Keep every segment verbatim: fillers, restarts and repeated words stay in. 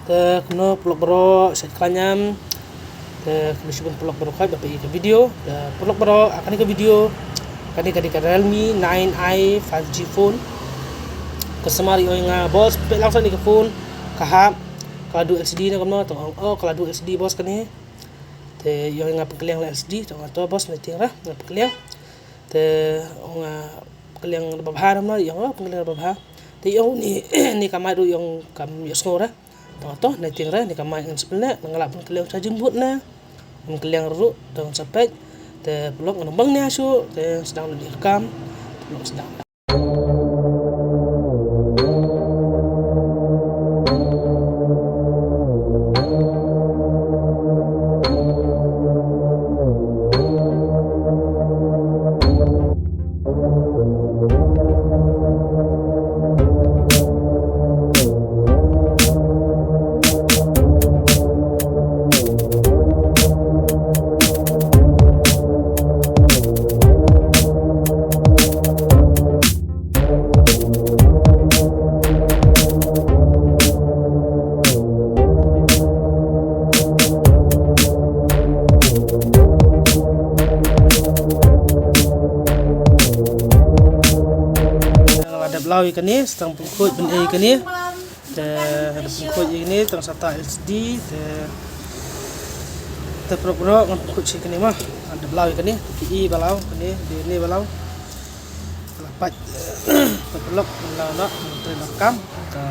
Te kumno paralok baroh, shait khlaiñ em. Te khublei shibun paralok baroh khoit ba phi ïohi ïa ka video. Te paralok baroh, ah, kane ka video, kane ka dei ka Realme nine i five G phone. Customer i ong ïa nga, "Boss, peit lang sa ïa ka phone, ka hap, ka la duh L C D ne kumno?" Te nga ong, "Oh, ka la duh L C D, boss, kane." Te i ong ïa nga, "Pynkylliang la L C D." Te nga ong, "To boss, nai tieng re, nga pynkylliang." Te ong, ah, "Pynkylliang da ba bha ne kumno?" I ong, "Oh, pynkylliang da ba bha." Te i ong, "Ni, ni ka mic ruh," i ong, "kam ïohsngew re." Te nga ong, "To, nai tieng re, ni ka mic ngan sa pynleh, nga lah pynkylliang sha jingmut ne, pynkylliang ruh." Te ngan sa peit. Te paralok, ngan ym bang nia shuh, te sdang da ni ka kam. Te paralok, sdang. Nga la dep law ïa kane, sdang pynkhuid ban ïa kane. Te haba pynkhuid ïa kane, tang sa ta L C D, te, te paralok baroh, ngan pynkhuid sha kane mo. Nga la dep law ïa kane, te phi i ba law kane, te kane ba law. Ka la pait, te paralok, ngan law noh, ngan trei noh kam. Te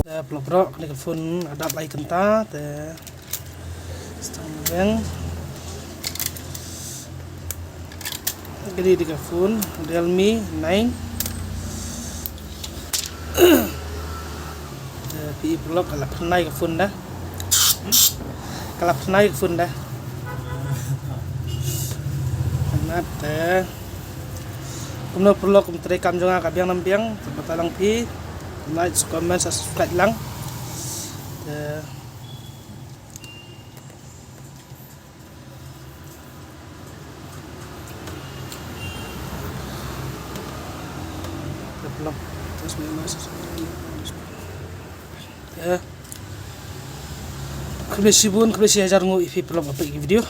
Te paralok baroh, kane ka phone ka dap lai kynta, te sdang beng. Kane dei ka phone Realme nine. Te phi i paralok, ka la pynai ka phone da. Ka la pynai ka phone da. Nat te. Kumno paralok, kum trei kam jong nga ka biang nam biang, te batai lang phi. Like, comment, subscribe lang. Te Khublei shibun, khublei shihajar nguh ïa phi paralok ba peit ïa ki video.